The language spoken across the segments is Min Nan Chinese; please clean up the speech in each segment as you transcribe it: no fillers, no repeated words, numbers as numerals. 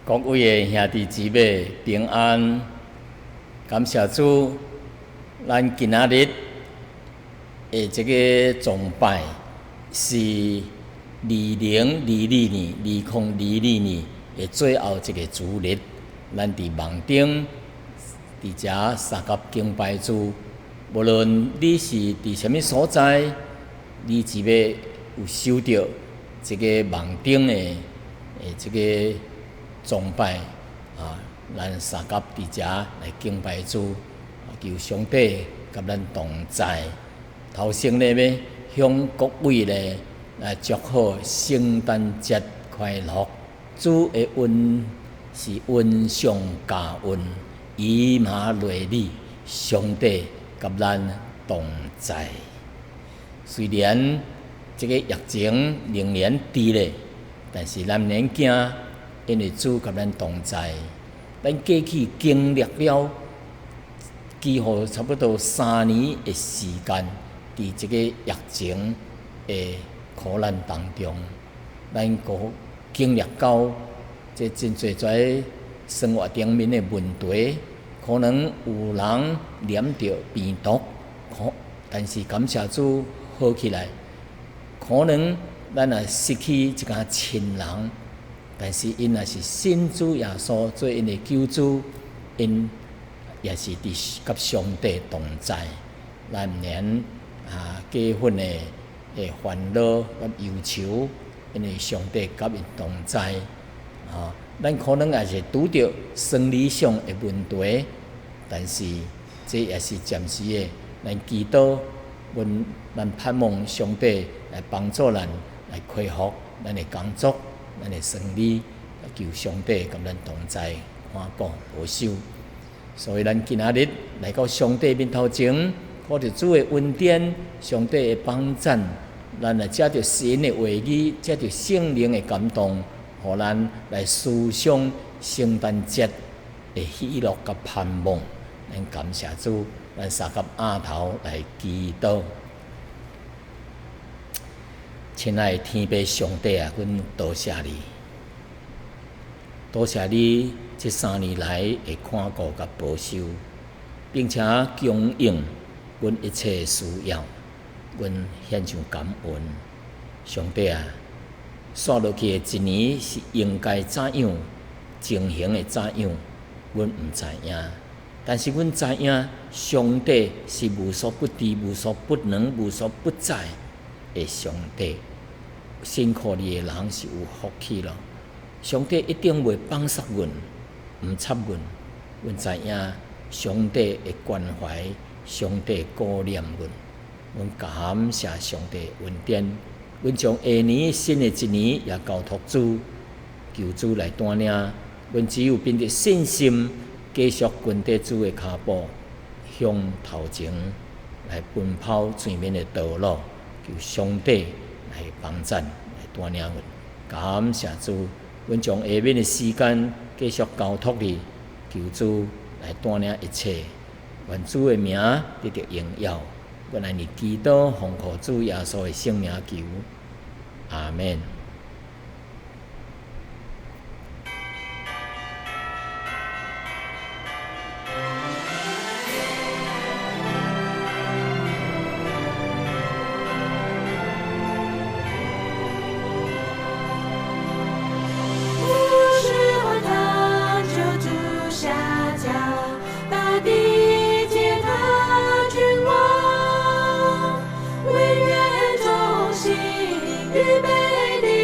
各位的兄弟姊妹平安，感謝主，咱今仔日的這个崇拜是2022年、2022年的最後一个主日，咱佇網頂佇遮相佮敬拜主。無論你是佇啥物所在，你只欲有收著這个網頂的這个崇拜啊，咱相佮佇遮來敬拜主，求上帝佮咱同在。頭先咧欲向各位咧來祝賀聖誕節快樂。主的恩是恩上加恩，以馬內利，上帝佮咱同在。雖然這个疫情仍然佇咧，但是咱毋免驚。因為主佮咱同在，咱過去經歷了幾乎差不多3年的時間，佇這個疫情的苦難當中，咱閣經歷到這真濟在生活頂面的問題，可能有人染著病毒，可但是感謝主好起來，可能咱也失去一个親人。但是𪜶若是信主耶穌做𪜶的救主，𪜶也是佇佮上帝同在。咱毋免啊過分的煩惱佮憂愁，因為上帝佮𪜶同在。啊，咱可能也是拄著生理上的問題，但是這也是暫時的。咱祈禱，阮咱盼望上帝來幫助咱來恢復咱的工作。咱的生理，求上帝佮咱同在，看顧保守。所以咱今仔日來到上帝面頭前，靠著主的恩典，上帝的幫贊，咱來藉著神的話語，藉著聖靈的感動，予咱來思想聖誕節的喜樂佮盼望。咱感謝主，咱相佮徛頭來祈禱。親愛的天父上帝啊，阮多謝你，多謝你這3年來的看顧佮保守，並且供應阮一切需要，阮獻上感恩。上帝啊，煞落去的一年是應該怎樣，情形會怎樣，阮毋知影。但是阮知影，上帝是無所不知、無所不能、無所不在的上帝。信靠你的人是有福氣咯。上帝一定袂放殺阮，毋插阮。阮知影上帝的關懷，上帝顧念阮。阮感謝上帝恩典。阮將下年新的一年也交託主，求主來帶領。阮只有憑著信心，繼續跟綴主的跤步，向頭前來奔跑前面的道路。求上帝來幫贊，來帶領阮。感謝主，阮將下面的時間繼續交託你，求主來帶領一切。願主的名得著榮耀。阮按呢祈禱，奉靠主耶穌的聖名求，阿們。大地皆他君王，為願眾心預備的。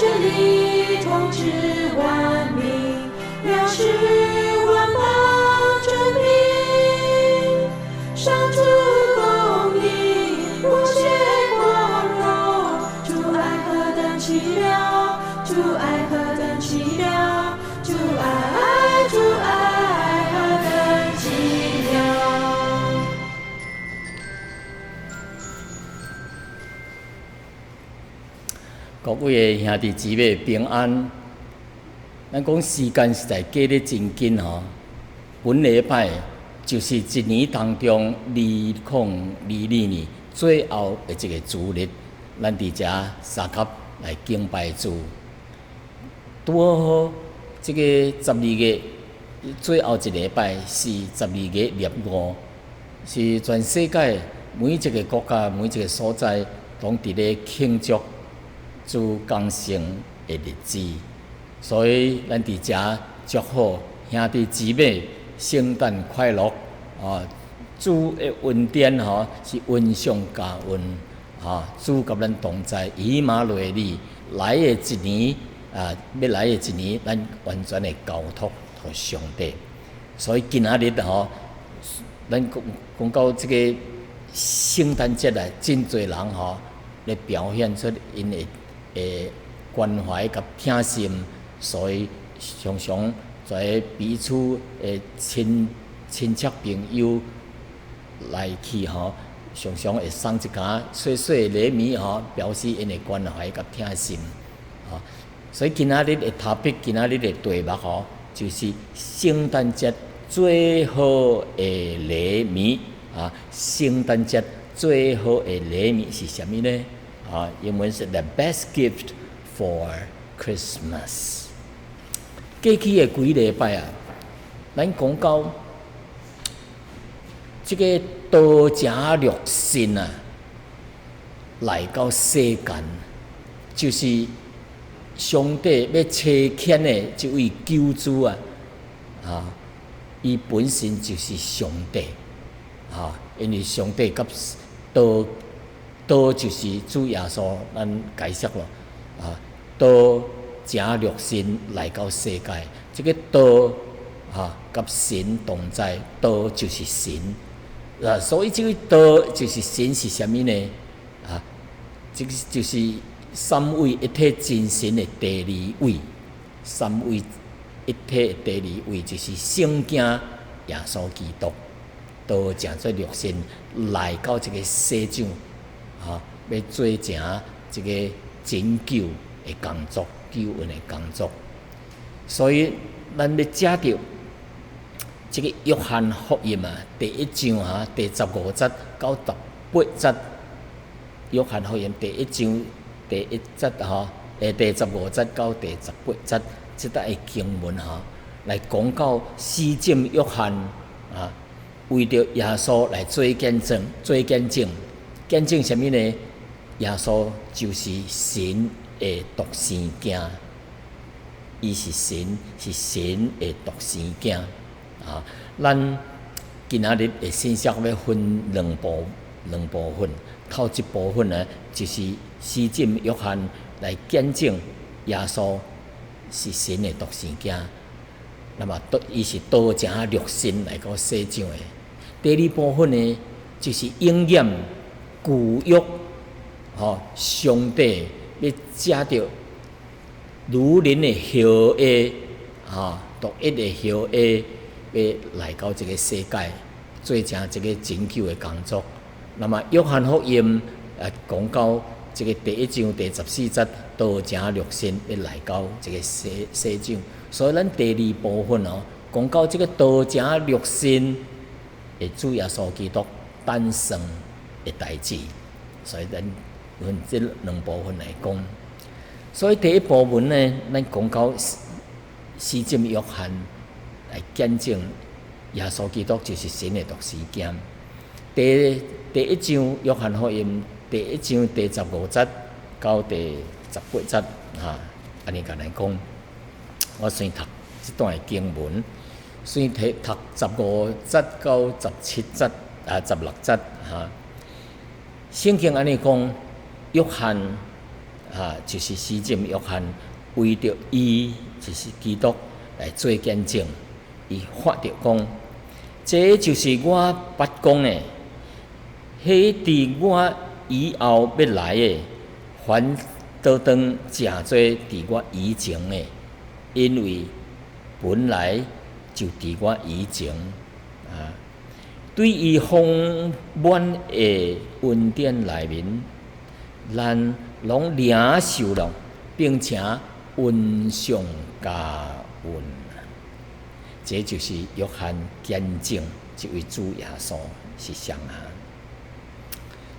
這裡統治萬民，要使萬邦遵命。上主公義，無限寬容，主愛何等奇妙，主愛何等奇妙，主愛主愛何等奇妙。各位的兄弟姊妹平安。咱講時間實在過得真緊吼，本禮拜就是一年當中2022年最後的一個主日，咱佇遮相佮來敬拜主。拄好這個十二月最後一禮拜是十二月25，是全世界每一個國家、每一個所在攏佇咧慶祝主降生的日子，所以咱佇遮祝福兄弟姊妹聖誕快樂啊！主的恩典吼是恩上加恩啊！主佮咱同在，以馬內利來的一年啊，欲來的一年，咱完全的交託予上帝。所以今仔日吼，咱講講到這個聖誕節啊，真濟人吼咧表現出𪜶的關懷佮疼心，所以常常在彼此的親親戚朋友來去吼，常常會送一寡細細的禮物吼，表示𪜶的關懷佮疼心。吼，所以今仔日的 topic，今仔日的題目吼，就是聖誕節最好的禮物啊！聖誕節最好的禮物是啥物呢？啊，英文是 The best gift for Christmas。過去的幾禮拜啊，咱講到這個道成肉身啊，來到世間，就是上帝欲差遣的這位救主啊，啊，伊本身就是上帝，啊，因為上帝佮道道就是主耶穌，咱解釋咯，啊，道成肉身來到世界，這個道啊，佮神同在，道就是神，啊，所以這個道就是神是啥物呢？啊，這個就是三位一體真神的第二位，三位一體的第二位就是聖子耶穌基督，道成做肉身來到這個世上，啊，欲做成這個拯救的工作，救恩的工作。所以，咱欲藉著這個約翰福音啊，第一章啊，第十五節到十八節，約翰福音第一章第一節吼，第十五節到第十八節，這段的經文吼，來講到施浸約翰啊，為著耶穌來做見證，做見證，見證啥物呢？耶穌就是神的獨生囝，伊是神，是神的獨生囝啊！咱今仔日的信息欲分兩部分，頭一部分呢，就是施浸約翰來見證耶穌是神的獨生囝，那麼伊是道成肉身來到世上的。第二部分呢，就是應驗舊約，吼，上帝欲藉著女人的後裔，吼，獨一的後裔，欲來到這個世界，做成這個拯救的工作。那麼約翰福音啊，講到這個第一章第十四節，道成肉身欲來到這個世世上，所以咱第二部分哦，講到這個道成肉身的主耶穌基督誕生的代誌，所以咱分這兩部分來講。所以第一部分呢，咱講到施浸約翰來見證耶穌基督就是神的獨生囝。第一章約翰福音第一章第十五節到第十八節，哈，按呢共咱講，我先讀這段經文，先讀讀十五節到十七節啊，十六節哈。聖經按呢講，約翰啊，就是施浸約翰為著伊就是基督來做見證，伊發著講：這就是我捌講的，彼佇我以後欲來的，反倒當成做佇我以前的，因為本來就佇我以前啊。對伊豐滿的恩典內面，咱攏領受了，並且恩上加恩。這就是約翰見證這位主耶穌是啥啊？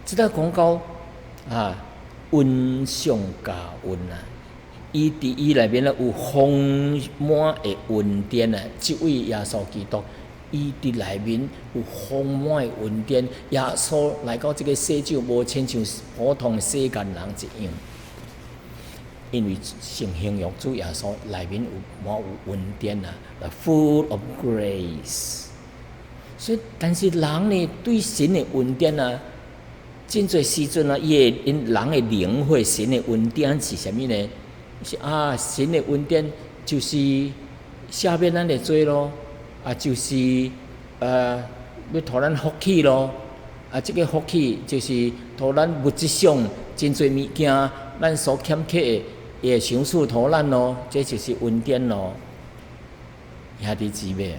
這搭講到啊，恩上加恩啊！伊佇伊內面咧有豐滿的恩典啊！這位耶穌基督，伊佇內面有豐滿的恩典。耶穌來到這個世上，無親像普通世間人一樣，因為聖形容主耶穌內面有滿有恩典啊，full of grace。所以，但是人呢對神的恩典啊，真濟時陣啊，伊會𪜶人會領會神的恩典是啥物呢？是啊，神的恩典就是赦免咱的罪咯，啊，就是欲予咱福氣咯，啊，這個福氣就是予咱物質上真濟物件，咱所欠缺的，伊會賞賜予咱咯，這就是恩典咯。兄弟姊妹，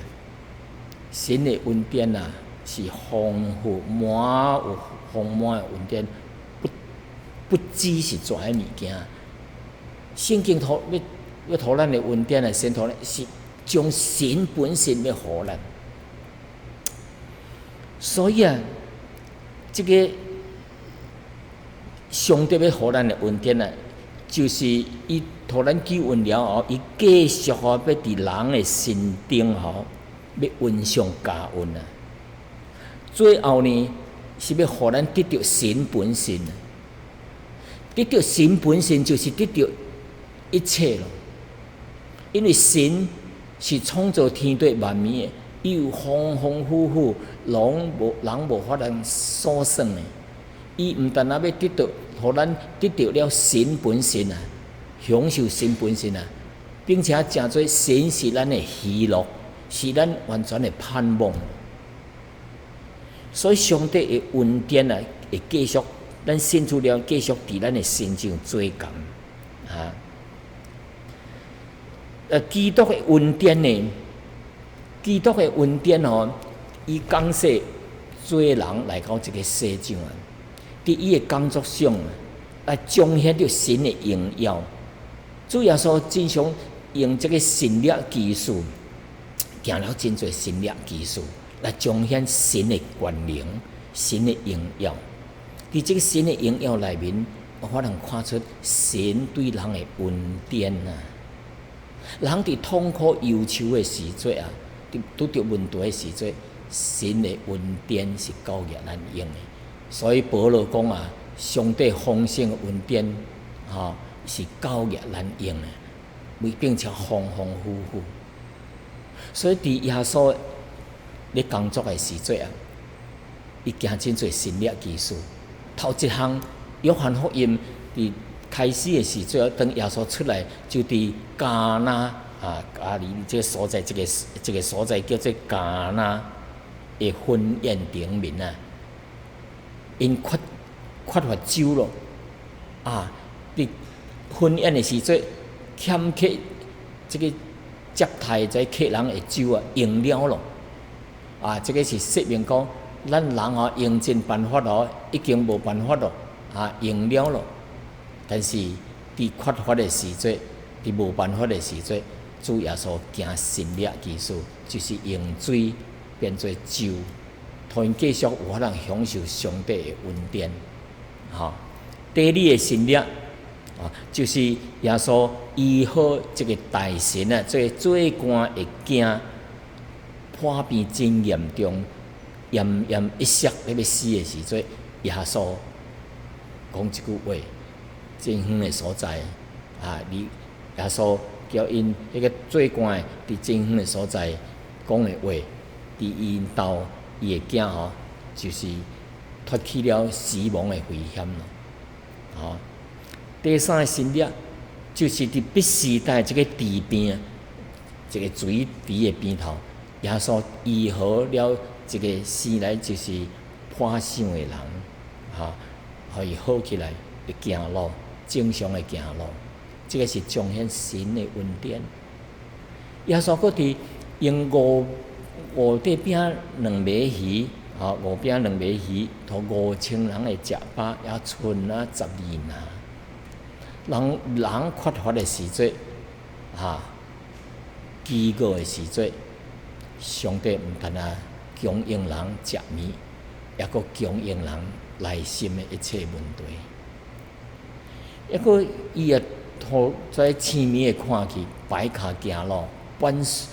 神的恩典啊，是豐富滿有豐滿的恩典，不只是這個物件。聖經予欲欲予咱的恩典啊，神予咱是將神本身欲予咱。所以啊，這個上帝欲予咱的恩典啊，就是伊予咱救恩了後，伊繼續吼欲佇人的身頂吼，欲恩上加恩啊。最後呢，是欲予咱得著神本身。得著神本身就是得著一切咯。因為神是創造天地萬物的，伊有豐豐富富，攏無人無法通數算的。伊毋但若欲得著，予咱得著了神本身啊，享受神本身啊，並且成做神是咱的喜樂，是咱完全的盼望。所以上帝的恩典啊，會繼續咱信主了，繼續佇咱的身上做工啊。基督的恩典呢？基督的恩典哦，伊降世做人來到這個世上啊，佇伊的工作上啊，來彰顯著神的榮耀。主耶穌真常用這個神蹟奇事，行了真濟神蹟奇事，來彰顯神的權能、神的榮耀。佇這個神的榮耀內面，有法通看出神對人的恩典啊。人佇痛苦憂愁的時陣啊，佇拄著問題的時陣，神的恩典是夠額咱用的。所以保羅講啊，上帝豐盛的恩典，吼，是夠額咱用的，並且豐豐富富。所以佇耶穌咧工作的時陣啊，伊行真濟神蹟奇事。頭一項，約翰福音佇開始的時陣，當耶穌出來，就佇迦拿啊，加利利這個所在，這個所在叫做迦拿的婚宴頂面啊，𪜶缺乏酒咯，啊，佇婚宴的時陣，欠缺這個接待這客人的酒啊，用了咯，啊，這個是說明講，咱人吼用盡辦法哦，已經無辦法咯，啊，用了咯。但是佇缺乏的時陣，佇無辦法的時陣，主耶穌行神蹟奇事，就是用水變做酒，予𪜶繼續有法通享受上帝的恩典。吼，第二個神蹟啊，就是耶穌醫好這個大臣啊，這個做官的囝破病真嚴重，奄奄一息咧欲死的時陣，耶穌講一句話，真遠的所在啊！你耶穌叫𪜶彼個做官的佇真遠的所在講的話，佇𪜶兜伊的囝吼，就是脫去了死亡的危險咯。吼，第三个神跡就是佇彼時代這个池邊，一个水池的邊頭，耶穌醫好了一個生來就是跛傷的人，哈，予伊好起來，會行路，正常的行路。這个是彰顯神的恩典。耶穌閣佇用五塊餅兩尾魚，吼，五餅兩尾魚，予5000人的食飽，猶賰啊12籃。人人缺乏的時陣，哈，飢餓的時陣，上帝毋但啊供應人食物，抑閣供應人內心的一切問題。抑閣伊也予這青耳的看去，跛跤行路，跛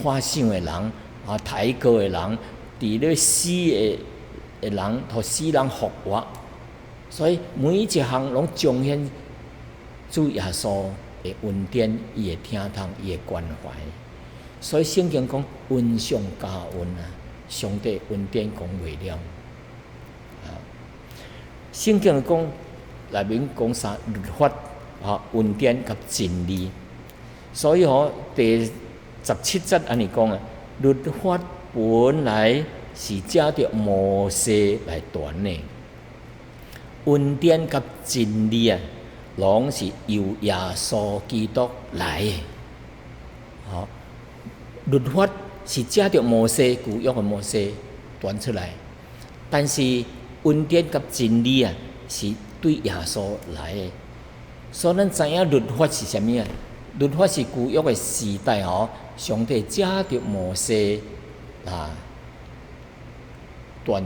傷的人，啊，抬轎的人，佇咧死的人，予死人復活。所以每一項攏彰顯主耶穌的恩典，伊的疼痛，伊的關懷。所以聖經講恩上加恩啊，上帝恩典講袂了。啊，聖經講內面講啥律法啊，恩典佮真理。所以吼，第17節按呢講啊，律法本來是藉著摩西來傳的，恩典佮真理啊，攏是由耶穌基督來的。吼，律法是藉著摩西舊約的摩西傳出來，但是恩典佮真理啊，是對耶穌來的。所以咱知影律法是啥物啊？律法是舊約的時代吼，上帝藉著摩西啊，傳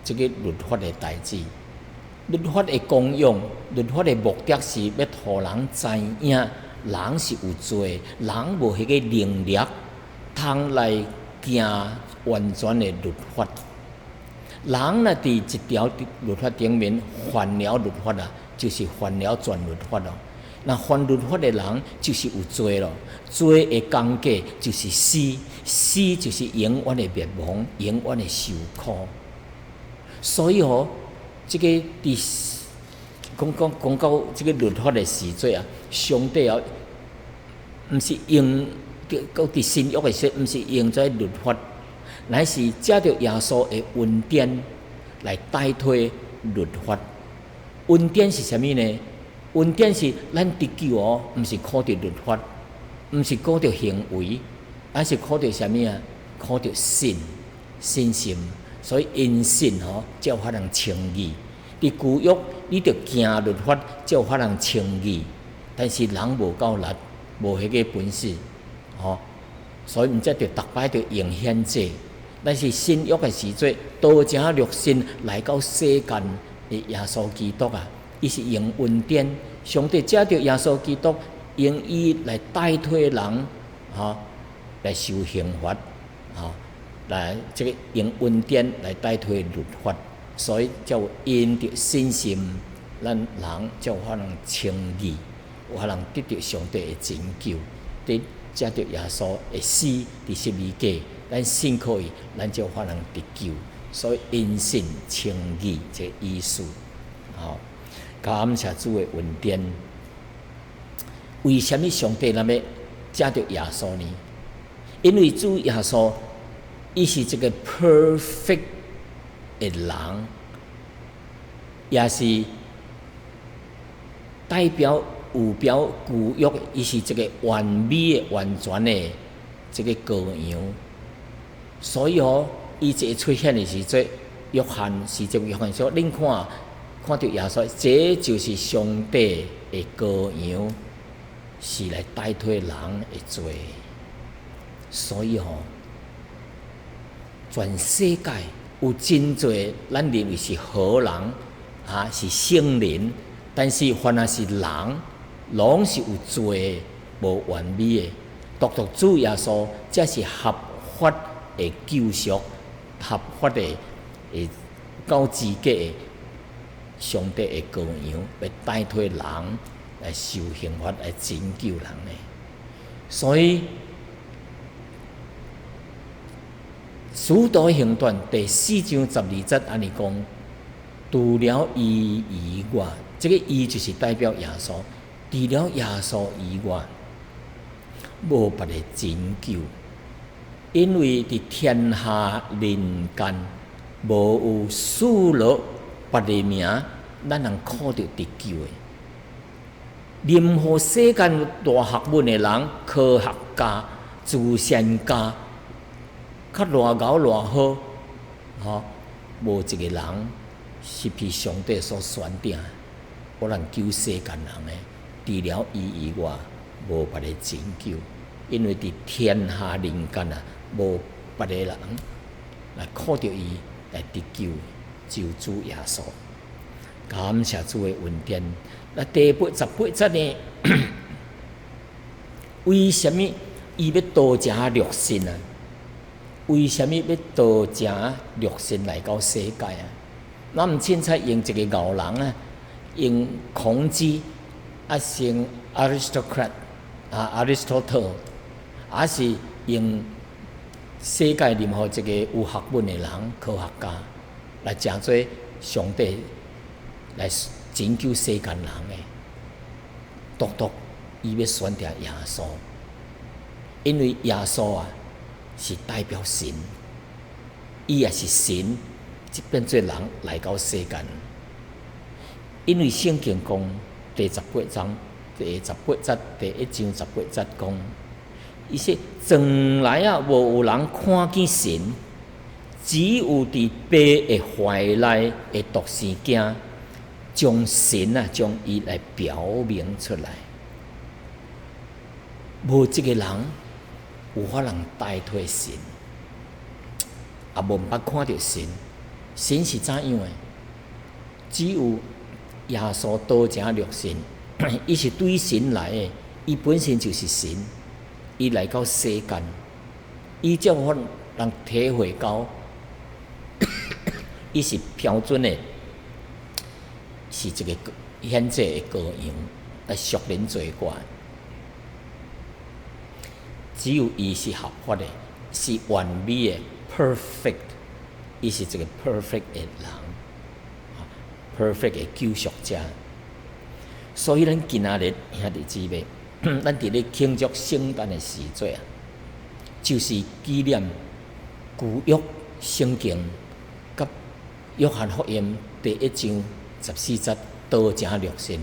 這个律法的代誌。律法的功用，律法的目的是欲予人知影，人是有罪，人無彼个能力，通來行完全的律法。人若佇一條律法頂面犯了律法啊，就是犯了全律法咯。若犯律法的人就是有罪咯，罪的工價就是死，死就是永遠的滅亡，永遠的受苦。所以吼，這个佇講講講到這个律法的時陣啊，上帝啊，毋是用閣佇新約的時，毋是用這律法，乃是藉著耶穌的恩典來代替律法。恩典是啥物呢？恩典是咱得救哦，毋是靠著律法，毋是靠著行為，而是靠著啥物啊？靠著信，信心。所以因信吼，才有法通稱義。佇舊約，你著行律法，才有法通稱義。但是人無夠力，無彼个本事，吼，所以毋才著逐擺著用獻祭。但是新約的時陣，道成肉身來到世間的耶穌基督啊，伊是用恩典，上帝藉著耶穌基督，用伊來代替人，吼，來受刑罰，吼，來這个用恩典來代替律法，所以才有因著信心，咱人才有法通稱義，有法通得著上帝的拯救，得藉著耶穌的死佇十字架，咱信靠伊，咱就有法通得救。所以因信稱義這个意思，吼，感謝主的恩典。為啥物上帝若欲藉著耶穌呢？因為主耶穌，伊是一個 perfect 的人，也是代表有表舊約，伊是一個完美的、完全的這个羔羊。所以吼，伊一出現的時陣，約翰是這約翰說：恁看，看著耶穌，這就是上帝的羔羊，是來代替人的罪。所以吼，全世界有真濟咱認為是好人，啊是聖人，但是凡係是人，攏是有罪、無完美的。獨獨主耶穌才是合法的救贖、合法的會夠資格的上帝的羔羊，來代替人來受刑罰、來拯救人的。所以，使徒行傳第4章12節按呢講，除了伊以外，這個伊就是代表耶穌，除了耶穌以外，無別个拯救，因為佇天下人間無有賜予別个名，咱通靠著得救的。任何世間大學問的人、科學家、慈善家，較偌𠢕偌好，吼，無一個人是被上帝所選定，有能救世間人的。除了伊以外，無別个拯救，因為佇天下人間啊，無別個人來靠著伊來得救，只有主耶穌。感謝主的恩典。那第八十八節呢？為啥物伊欲道成肉身啊？為啥物欲道成肉身來到世界啊？咱毋凊彩用一個牛人啊，用孔子啊，用 aristocrat 啊，Aristotle，抑是用世界任何一個有學問的人、科學家來成做上帝來拯救世間人的，獨獨伊欲選擇耶穌，因為耶穌啊是代表神，伊也是神，這變做人來到世間。因為聖經講第十八章第十八節第一章十八節講，伊說從來啊無有人看見神，只有佇爸的懷內的獨生囝，將神啊，將伊來表明出來。無一個人有法通代替神，也無捌看著神。神是怎樣的？只有耶穌道成肉身，伊是對神來的，伊本身就是神，伊來到世間，伊才有法通體會到，伊是標準的，是一個獻祭的羔羊來贖人罪過。只有伊是合法的，是完美的 perfect，伊是一個 perfect 的人，perfect 的救贖者。所以咱今仔日兄弟姊妹，咱佇咧慶祝聖誕的時陣啊，就是紀念舊約聖經佮約翰福音第一章十四節道成肉身，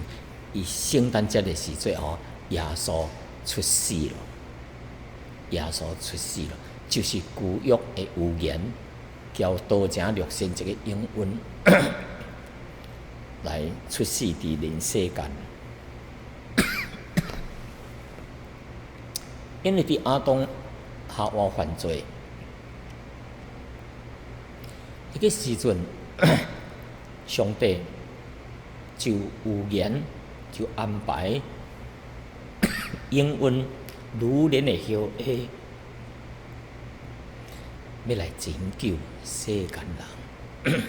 伊聖誕節的時陣吼，耶穌出世了。耶穌出世了，就是舊約的預言，叫道成肉身這個應允來出世佇人世間。因為佇亞當夏娃犯罪，彼個時陣，上帝就預言，就安排應允女人的後裔，欲來拯救世間人。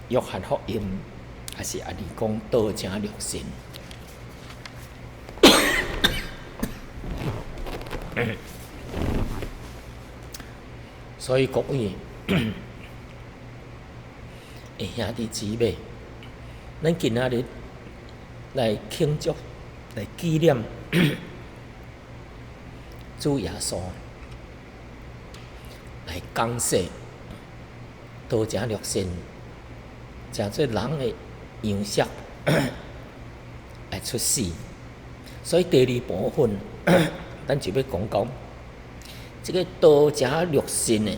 約翰福音也是按呢講，道成肉身。所以各位兄弟姊妹，咱今仔日來慶祝、來紀念主耶穌來降世，道成肉身，成做人的樣式來出世。所以第二部分，咱就欲講講這個道成肉身的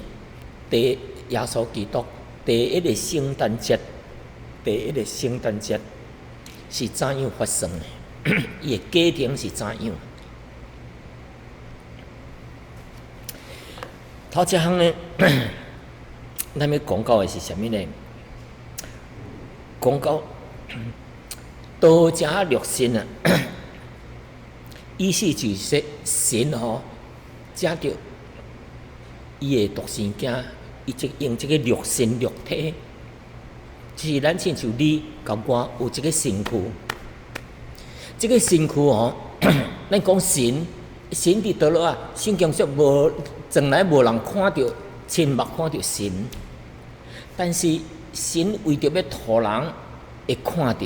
第耶穌基督第一個聖誕節，第一個聖誕節是怎樣發生的？伊的過程是怎樣？頭一項呢，咱欲講到的是啥物呢？講到道成肉身啊，意思就是說神吼，藉著伊的獨生囝，伊這用這個肉身肉體，就是咱親像你佮我有這個身軀，這個身軀吼，咱講神，神佇佗落啊？聖經說無，從來無人看著親目看著神，但是神為著欲予人會看著，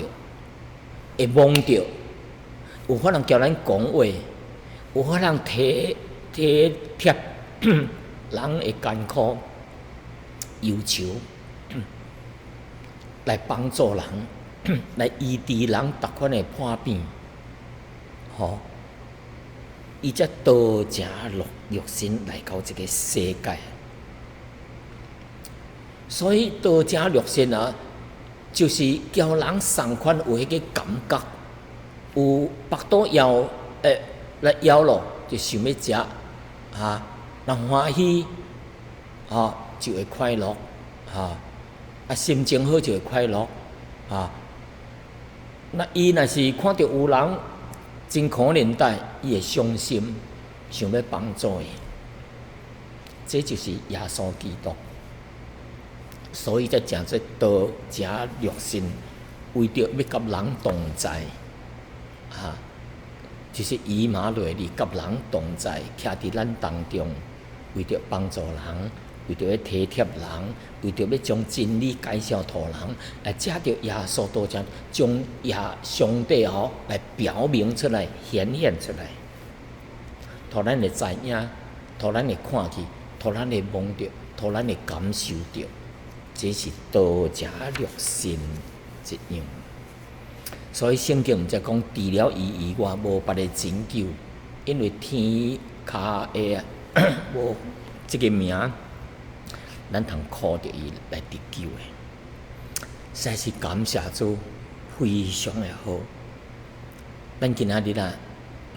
會摸著，有法通共咱講話，有法通體貼人的艱苦憂愁，來幫助人，來醫治人逐款的破病，吼！伊才道成肉身來到這個世界。所以道成肉身啊，就是叫人仝款有彼個感覺，有腹肚枵，來枵咯，就想欲食，啊，人歡喜，吼，就會快樂，哈，啊，心情好就會快樂，啊，那伊若是看著有人真可憐待，伊會傷心，想欲幫助伊，這就是耶穌基督。所以才成做道成肉身，為著欲佮人同在，哈，就是以馬內利佮人同在，徛佇咱當中，為著幫助人，為著欲體貼人，為著欲將真理介紹予人，來藉著耶穌道成將耶上帝吼來表明出來、顯現出來，予咱會知影，予咱會看見，予咱會摸著，予咱會感受著。這是道成肉身一樣，所以聖經毋才講，除了伊以外，無別个拯救，因為天跤下無這個名，咱通靠著伊來得救的。實在是感謝主，非常的好。咱今仔日啊，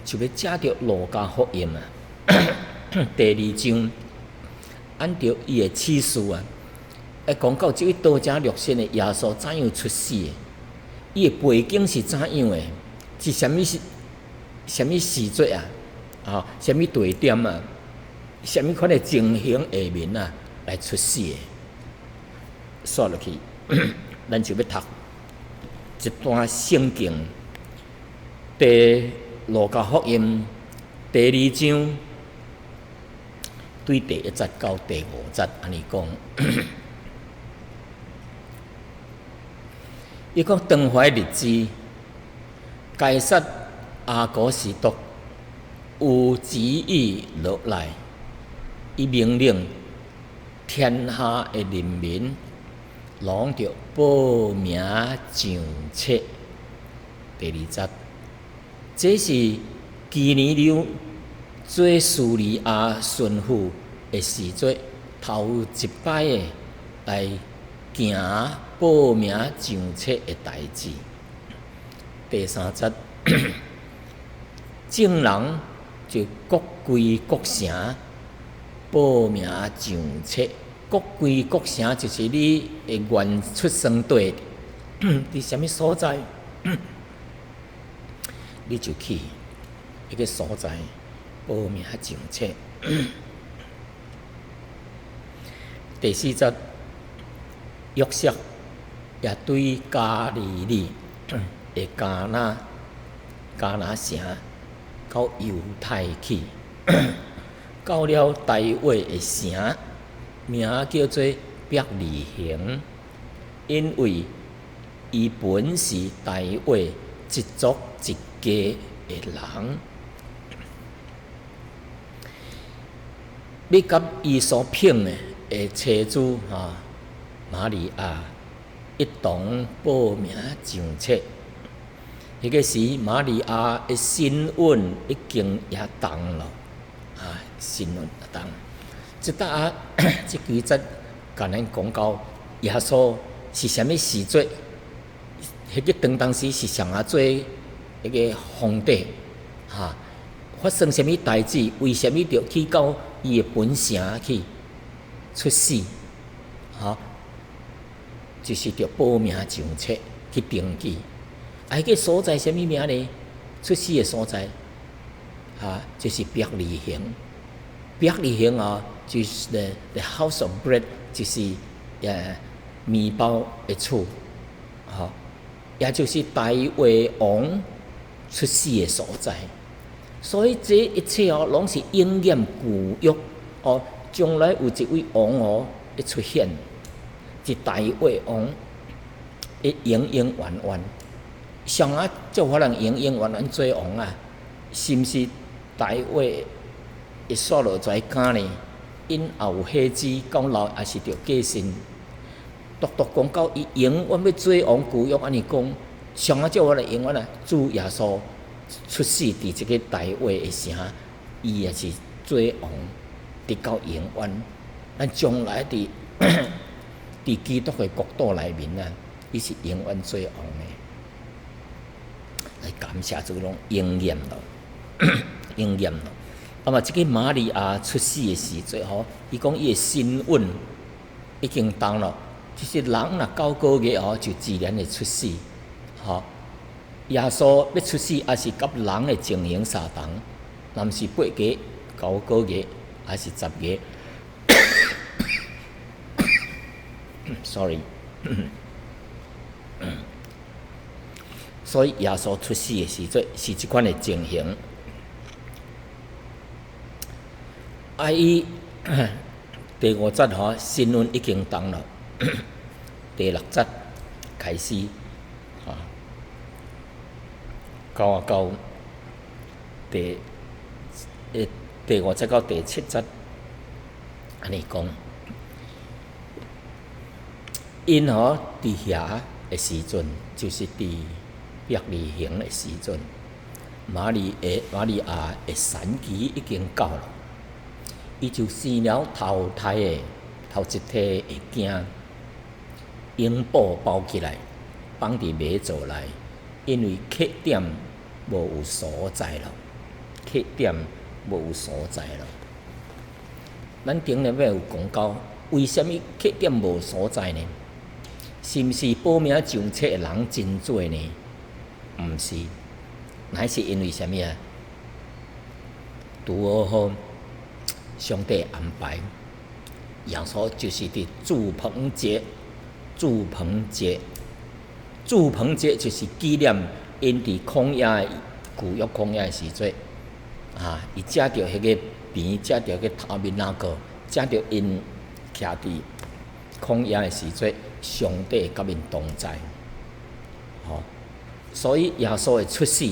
就欲藉著路加福音啊，第二章，按著伊的啟示啊，來講到這位道成肉身的耶穌怎樣出世的，伊的背景是怎樣的，是啥物時，啥物時節啊？啊，啥物地點啊？啥物款的情形下面啊，來出世的？煞落去，咱就欲讀一段聖經，第路加福音第二章，對第一節到第五節，按呢講。伊講當懷日子，該撒亞古斯都有旨意落來，伊命令天下的人民，攏著報名上冊。第二節，這是基尼流做敘利亞巡撫的時節，頭一擺的來行報名上冊的代誌。第三節，眾人就各歸各城報名上冊。各歸各城就是你的原出生地，佇啥物所在，你就去彼個所在報名上冊。第四節，約瑟也對加利利的迦拿迦拿城到猶太去，到了大衛的城，名叫做伯利恆，因為伊本是大衛一族一家的人。欲佮伊所聘的妻子哈瑪利亞一同報名上冊。彼個時，瑪利亞的身孕已經也重了，啊，身孕也重。這搭啊，這幾節共咱講到耶穌是啥物時節？彼個當時是啥人做彼個皇帝？哈，發生啥物代誌？為啥物著去到伊的本城去出世？哈，就是著報名上冊去登記。啊，彼個所在啥物名呢？出世的所在，啊，就是伯利恆。伯利恆啊，就是 the house of bread，就是麵包的厝，吼，也就是大衛王出世的所在。所以這一切哦，攏是應驗舊約哦，將來有一位王哦會出現，是大衛王。會永永遠遠。啥人做法能永永遠遠做王啊？是毋是大衛會煞落跩家呢？𪜶也有火子，到老也是著過身。獨獨講到伊永遠欲做王，舊約按呢講，啥人做法能永遠啊？主耶穌出世佇這个大衛的城，伊也是做王，直到永遠。咱將來佇基督的國度內面啊，伊是永遠做王的。來感謝主攏應驗咯，應驗咯。那麼這个瑪利亞出世的時陣吼，伊講伊的身孕已經當咯，就是人若9個月吼，就自然會出世，吼。耶穌欲出世，也是佮人的情形相同，若毋是8月9個月，還是10月。Sorry。所以耶穌出世的時陣是這款的情形。啊，伊第五節吼，身孕已經當了。第六節開始，吼，到啊到第五節到第七節，按呢講，𪜶吼佇遐的時陣，就是佇伯利恆的時陣，瑪利亞的產期已經到了，伊就生了頭胎的頭一胎的囝，用布包起來，放佇馬槽內，因為客店無有所在咯，客店無有所在咯。咱頂禮拜有講到，為啥物客店無所在呢？是毋是報名上冊的人真濟呢？毋是，乃是因為啥物啊？拄好上帝安排，耶穌就是佇住棚節，住棚節，住棚節就是紀念𪜶佇曠野舊約曠野的時陣，啊，伊食著彼个餅，食著彼个塔面仔糕，食著𪜶徛佇曠野的時陣，上帝佮𪜶同在，吼。所以耶穌的出世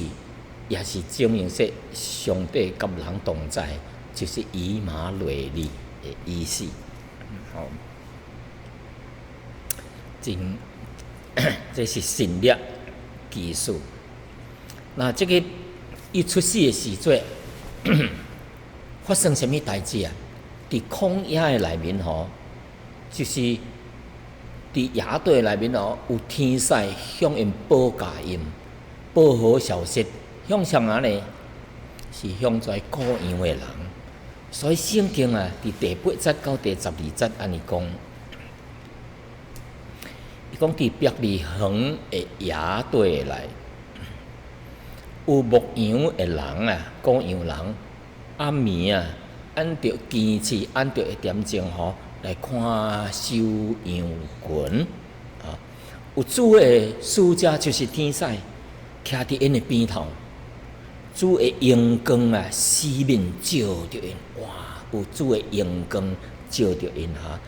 也是證明說上帝佮人同在，就是以馬內利的意思。吼，真，這是神蹟奇事。那這个伊出世的時陣，發生啥物代誌啊？佇曠野的內面吼，就是佇野地內面吼，有天使向𪜶報佳音，報好消息，向啥人呢？是向跩羔羊的人。所以聖經啊，佇第八節到第12節按呢講，伊講佇伯利恆的野地內，有牧羊的人啊，羔羊人，暗暝啊，按著更次，按著一點鐘吼，來看守羊群啊，有主的使者就是天使，徛佇𪜶的邊頭，主的榮光啊，四面照著𪜶，哇！有主的榮光照著𪜶哈。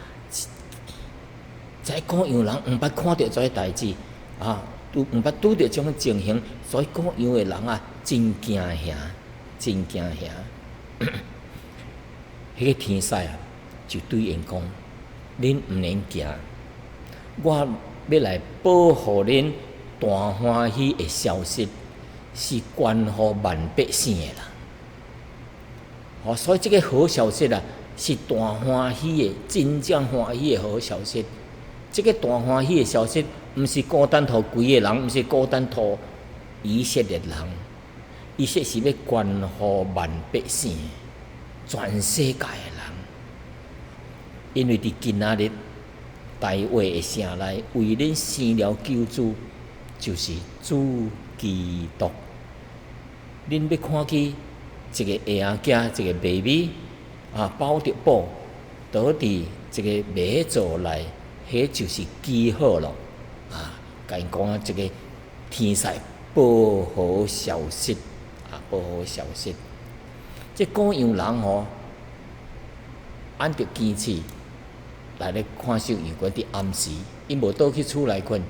這羔羊人毋捌看著這个代誌啊，拄毋捌拄著這種情形，所以羔羊的人啊，真驚嚇，真驚嚇。彼个天使啊，就對𪜶講：恁毋免驚，我欲來報予恁大歡喜的消息，是關乎萬百姓的啦。哦，所以這个好消息啊，是大歡喜的，真正歡喜的好消息。這个大歡喜的消息，毋是孤單予規个人，毋是孤單予以色列人，伊說是欲關乎萬百姓，全世界的人。因為佇今仔日，大衛的城內為恁生了救主，就是主基督。恁欲看見一个嬰仔，一个 baby 啊，包著布，倒佇一个馬槽內，彼就是記號咯。啊，共𪜶講啊，這个天使報好消息，啊，報好消息。這羔羊人吼，按著堅持來咧看守羊群，佇暗時，𪜶無倒去厝內睏，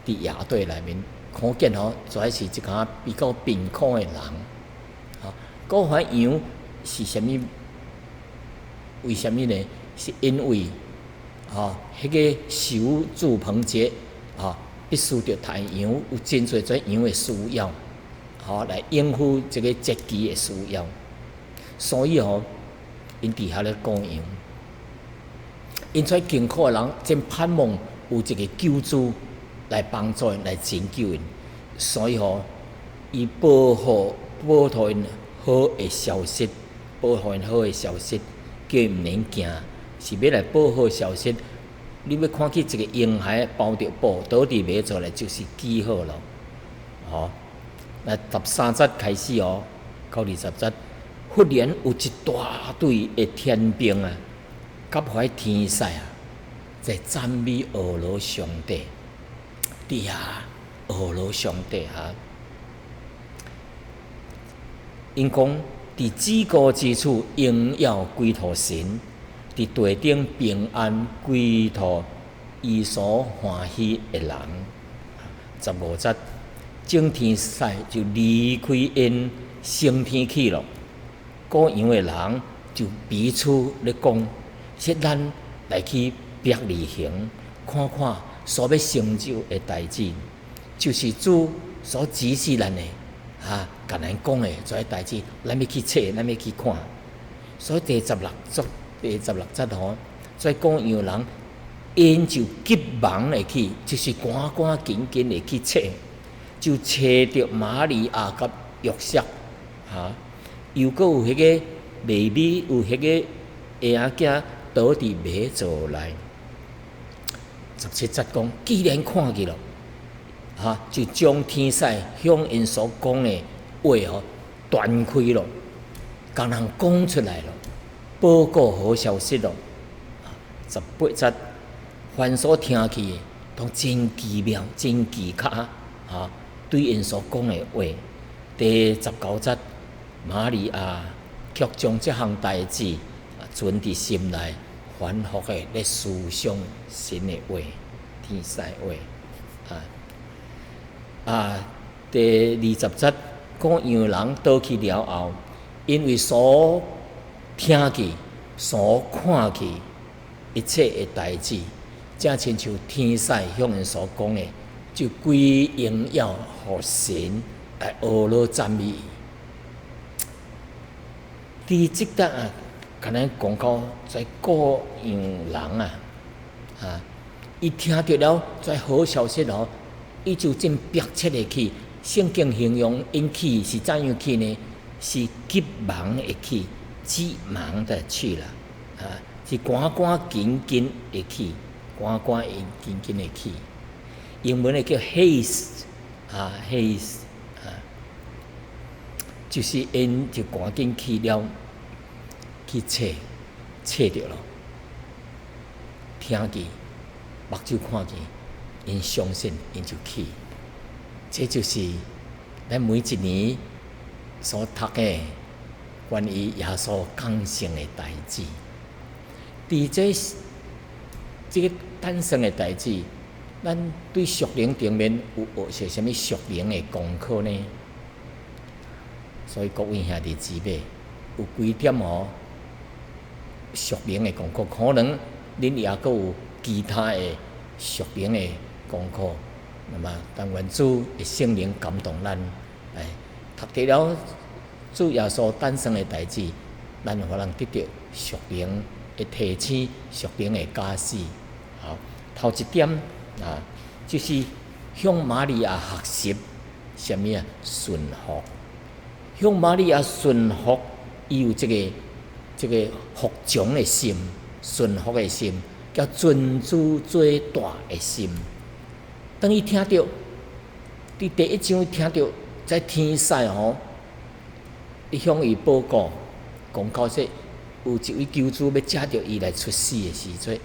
佇野地內面，可見吼，這是一寡比較貧苦的人。吼，顧遐羊是啥物？為啥物呢？是因為吼，彼個守住棚節，吼，必須著刣羊，有真濟這羊的需要，吼，來應付這個節期的需要。所以吼，𪜶佇遐咧顧羊。𪜶這艱苦的人真盼望有一個救主來幫助𪜶，來拯救𪜶。所以吼，伊報予報予𪜶好的消息，報予𪜶好的消息，叫𪜶毋免驚，是欲來報好消息。你欲看見一個嬰孩包著布，倒佇馬槽內，就是記號咯。吼，來13節開始哦，到20節，忽然有一大隊的天兵啊，佮彼天使啊，在讚美阿羅上帝，佇遐阿羅上帝哈。𪜶講佇至高之處榮耀歸予神，佇地頂平安歸予伊所歡喜的人。15節，眾天使就離開𪜶升天去咯。顧羊的人就彼此咧講：說咱來去伯利恆看看所欲成就的代誌，就是主所指示咱的，哈，共咱講的這個代誌，咱欲去揣，咱欲去看。所以第十六節，第十六節吼，這顧羊人，𪜶就急忙的去，就是趕趕緊緊的去揣，就揣著瑪利亞佮約瑟，哈，又閣有彼個 baby，有彼個嬰仔囝倒佇馬槽內。17節講，既然看見了，哈，就將天使向𪜶所講的話吼傳開咯，共人講出來咯，報告好消息咯。18節，凡所聽見的，攏真奇妙，真奇巧，哈，對𪜶所講的話。第19節，瑪利亞卻將這項代誌存佇心內，反覆的咧思想神的話，天使話。啊啊！第20節，顧羊人倒去了後，因為所聽見、所看見一切的代誌，正親像天使向𪜶所講的，就歸榮耀予神來阿羅讚美。佇這搭啊，敢若講到在顧羊人啊，啊，伊聽著了這好消息哦，伊就真迫切的去。聖經形容𪜶去是怎樣去呢？是急忙的去，急忙的去了，啊，是趕趕緊緊的去，趕趕緊緊的去。英文的叫 haste，啊，haste，啊，就是𪜶就趕緊去了，去揣，揣著囉，聽見，目睭看見，𪜶相信，𪜶就去。這就是咱每一年所讀的關於耶穌降生的代誌。佇這個誕生的代誌，咱對屬靈頂面有學些啥物屬靈的功課呢？所以各位兄弟姊妹，有幾點哦屬靈的功課，可能恁也閣有其他的屬靈的功課。那麼，但願主的聖靈感動咱，來讀著了主耶穌誕生的代誌，咱予人得著屬靈的提醒、屬靈的教示。好，頭一點啊，就是向瑪利亞學習啥物啊？順服。向瑪利亞順服，伊有這個服從的心、順服的心，佮尊主做大的心。當伊聽著，佇第一章聽著這天使吼，伊向伊報告，講到說有一位救主欲藉著伊來出世的時陣，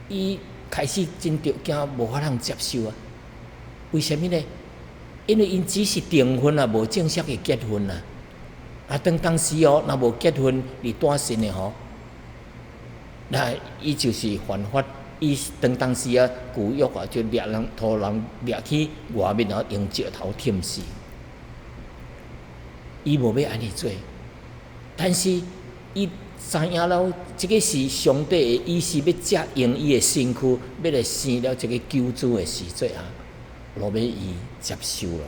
伊開始真著驚，無法通接受啊！為啥物呢？因為𪜶只是訂婚啊，無正式的結婚啊。啊，當當時哦，若無結婚佇單身的吼，那伊就是犯法。伊當當時啊，舊約啊，就掠人拖人掠去外面，然後用石頭忝死。伊無欲按呢做，但是伊知影了，這个是上帝的意思，欲藉用伊的身軀，欲來生了這个救主的時陣啊，落尾伊接受了。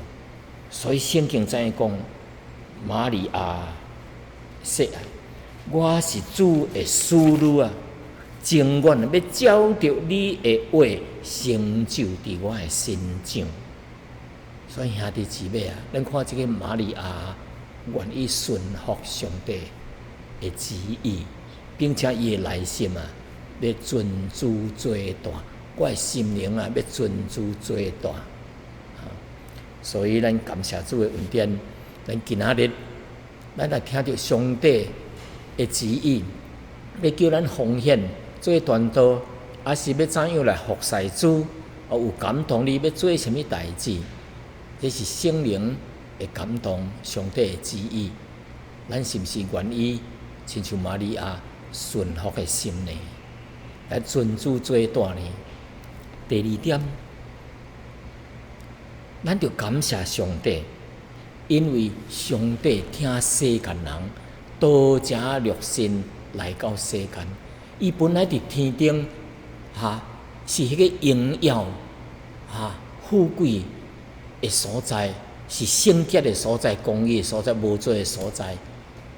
所以聖經怎樣講？瑪利亞說啊：“我是主的使女啊，情願欲照著你的話成就佇我的身上。”所以兄弟姊妹啊，咱看這个瑪利亞願意順服上帝的旨意，並且伊的內心啊，欲尊主做大，我的心靈啊，欲尊主做大。所以咱感謝主的恩典，咱今仔日咱來聽著上帝的旨意，欲叫咱奉獻做傳道，抑是欲怎樣來服侍主？有感動你欲做啥物代誌？這是聖靈的感動，上帝的旨意。咱是毋是願意親像瑪利亞順服的心呢？來尊主做大呢？第二點，咱著感謝上帝，因為上帝疼世間人，道成肉身來到世間。伊本來佇天頂，哈，是彼个榮耀、哈富貴的所在，是聖潔的所在、公義的所在、無罪的所在。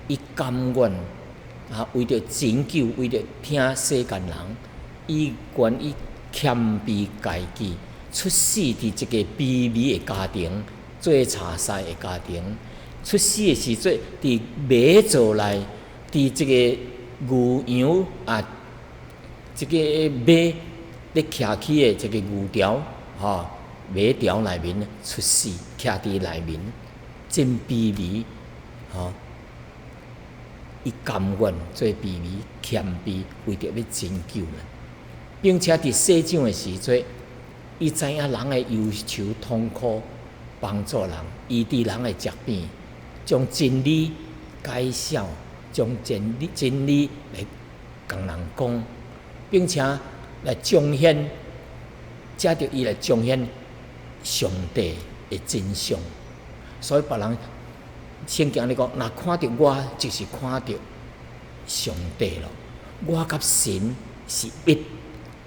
伊甘願啊，為著拯救、為著疼世間人，伊願意謙卑家己，出世佇一个卑微的家庭，做柴師的家庭。出世的時陣，佇馬槽內，佇這个牛羊啊，這个馬咧徛起的這个牛槽，吼，馬槽內面出世，徛佇內面，真卑微，吼。伊甘願做卑微、謙卑，為著欲拯救咱，並且佇世上的時陣，伊知影人的憂愁痛苦，幫助人，醫治人的疾病，將真理解釋，將真理真理來共人講，並且來彰顯，藉著伊來彰顯上帝的真相。所以別人聖經咧講，若看著我，就是看著上帝咯。我佮神是一，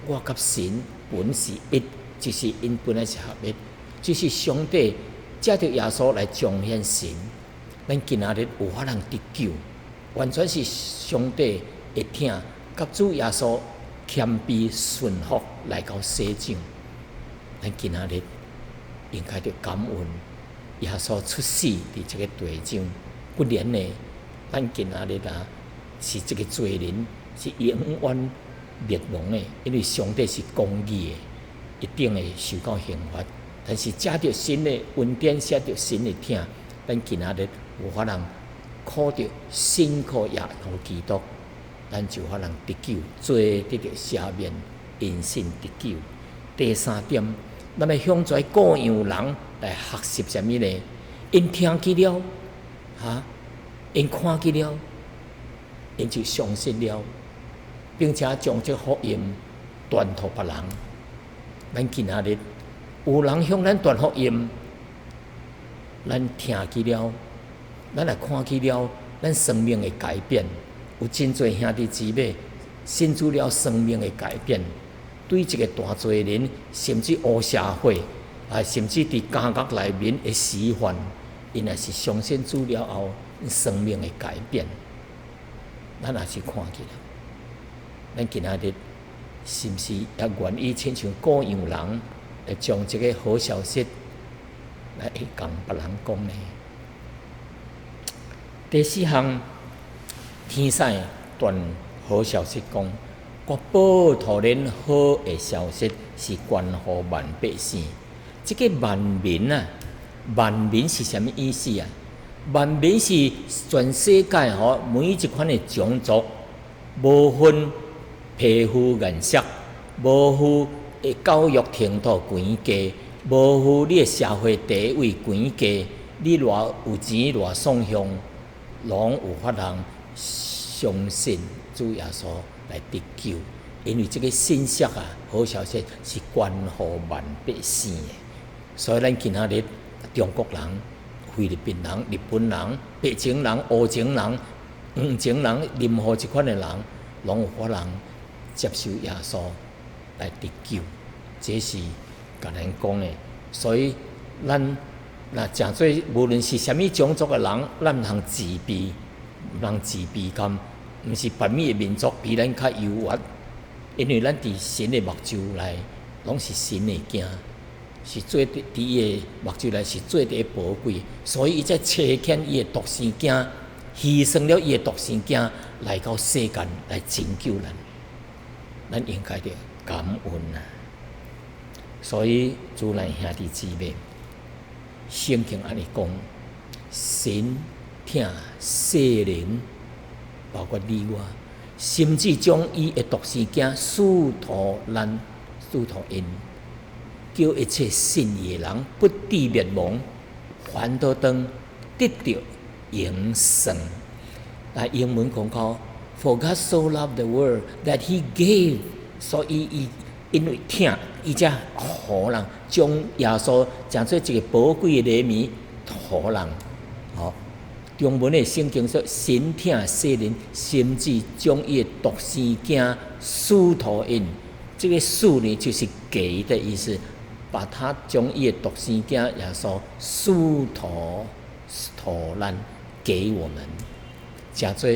我佮神本是一，就是𪜶本來是合一，就是上帝藉著耶穌來彰顯神。咱今仔日有法通得救，完全是上帝的疼，佮主耶穌謙卑順服來到世上。咱今仔日應該著感恩耶穌出世佇這个地上，不然呢，咱今仔日啊是這个罪人是永遠滅亡的，因為上帝是公義的，一定會受到刑罰。但是藉著神的恩典，藉著神的疼，咱今仔日有法通靠著信靠耶穌基督，咱就有法通得救，罪得著赦免，因信得救。第三點，咱欲向遮各樣人來學習啥物呢？𪜶聽見了，哈，𪜶看見了，𪜶就相信了，並且將這福音傳予別人。咱今仔日有人向咱傳福音，咱聽見了，咱來看見了，咱生命會改變。有真濟兄弟姊妹信主了，生命會改變。對一个大罪人，甚至黑社會，啊，甚至佇監獄內面的死犯，𪜶若是相信主了後，生命會改變。咱也是看見了。咱今仔日是毋是也願意親像各樣人，來將這个好消息來共別人講呢？第四項，天使傳好消息講：我報予恁好的消息是關乎萬百姓。這个萬民啊，萬民是啥物意思啊？萬民是全世界吼每一款的種族，無分皮膚顏色，無分的教育程度懸低，無分你的社會地位懸低，你偌有錢偌喪雄，攏有法通相信主耶穌來得救。因為這個信息啊，好消息是關乎萬百姓的，所以咱今仔日中國人、菲律賓人、日本人、白種人、烏種人、黃種人，任何一款的人，攏有可能接受耶穌來得救，這是共咱講的。所以咱若誠做無論是啥物種族的人，咱毋通自卑，毋通自卑感，毋是別物的民族比咱較優越。因為咱佇神的目睭內，攏是神的囝，是做佇伊的目睭內是做佇寶貴，所以伊才差遣伊的獨生囝，犧牲了伊的獨生囝來到世間來拯救咱，咱應該著感恩啊！所以主內兄弟姊妹，聖經按呢講，神疼世人，包括你我。甚至將伊的獨生囝賜予咱，賜予𪜶，叫一切信伊的人不致滅亡，反倒當得著永生。啊，英文講講，For God so loved the world that He gave，所以伊因為疼，伊才予人將耶穌成做一個寶貴的禮物，予人，吼。中文的聖經說：神疼世人，甚至將伊的獨生囝賜予𪜶。這個賜呢，就是給的意思，把他將伊的獨生囝耶穌賜予予咱，給我們，成做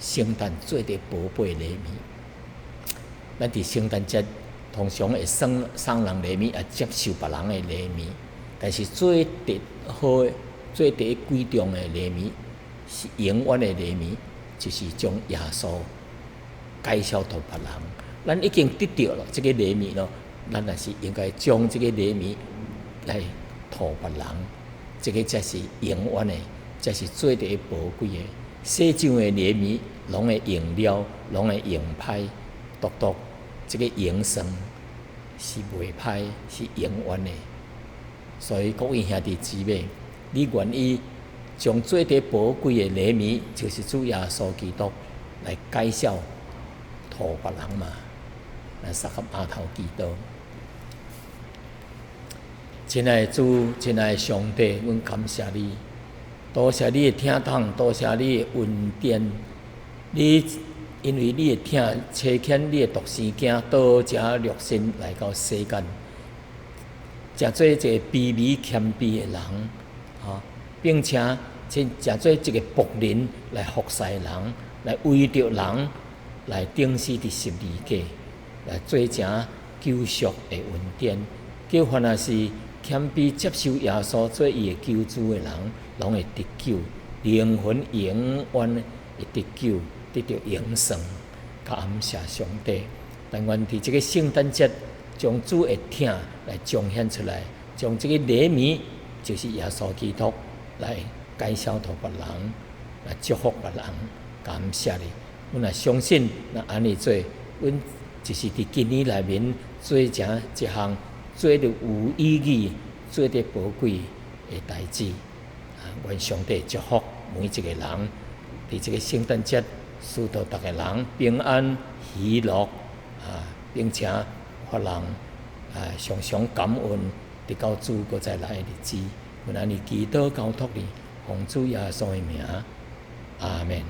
聖誕做的寶貝禮物。咱佇聖誕節通常會送送人禮物，也接受別人的禮物，但是最特好的、最第貴重的禮物，是永遠的禮物，就是將耶穌介紹予別人。咱已經得著了這個禮物咯，咱也是應該將這個禮物來予別人。這個才是永遠的，才是最第寶貴的。世上的禮物攏會用了，攏會用歹，獨獨這個永生是袂歹，是永遠的。所以各位兄弟姊妹，你願意將最第寶貴的禮物，就是主耶穌基督來介紹予別人嗎？來三個阿頭祈禱。親愛的主，親愛的上帝，阮感謝你，多謝你的疼痛，多謝你的恩典。你因為你的疼，差遣你的獨生囝道成肉身來到世間，成做一個卑微謙卑的人。吼，並且成成做一個僕人來服侍人，來為著人來釘死佇十字架，來做成救贖的恩典。叫凡若是謙卑接受耶穌做伊的救主的人，攏會得救，靈魂永遠會得救，得著永生。感謝上帝！但願佇這個聖誕節，將主的疼來彰顯出來，將這個禮物，就是耶穌基督來介紹予別人，來祝福別人。感謝你，阮也相信，若按呢做，阮就是佇今年內面做成一項做得有意義、做得寶貴的代誌。啊，願上帝祝福每一個人，佇這個聖誕節，賜予逐个人平安喜樂啊，並且予人啊常常感恩，直到主閣再來的日子。阮按呢祈禱交託你，奉主耶穌的名，阿門。